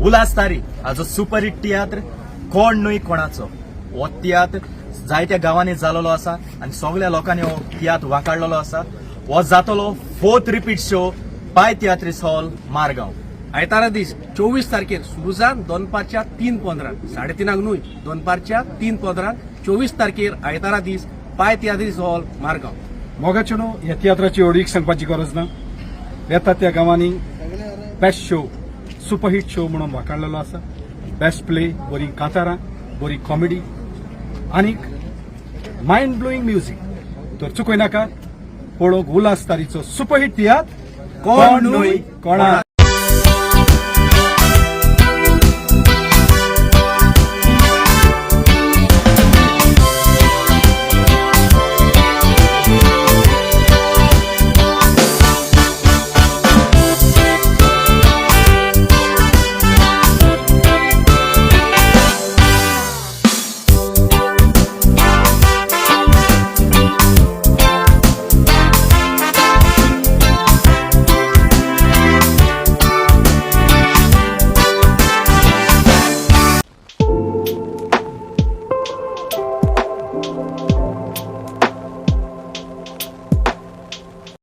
उल्हास तारी हाजो सुपरहिट तियात्र कोण न्हय कोणाचो. हो तियात्र जायत्या गांवांनी जालोलो आसा आनी सगळ्या लोकांनी हो तियात्र वाकाडलेलो आसा. हो जातलो फोर्थ रिपीट शो पाय तियात्रीस हॉल, मारगांव. आयतारा दीस 24 तारखेर सुरू जावन दनपारच्या 3:15, 3:30 न्हय, दनपारच्या 3:15, 24 तारखेर आयतारा दीस, पाय तियात्रीस हॉल, मारगांव. मोगाचेनो, ह्या तियात्राची होडवीक सांगपाची गरज ना. येता त्या गांवांनी बेस्ट शो, सुपरहीट शो म्हणून वाखाणलेलो आसा. बेस्ट प्ले, बरी कांतारां, बरी कॉमेडी आनीक मायंड ब्लोईंग म्युझिक. तर चुकय नाका पळोवंक उल्हास तारीचो सुपरहीट तियात्र कोण न्हय कोणा.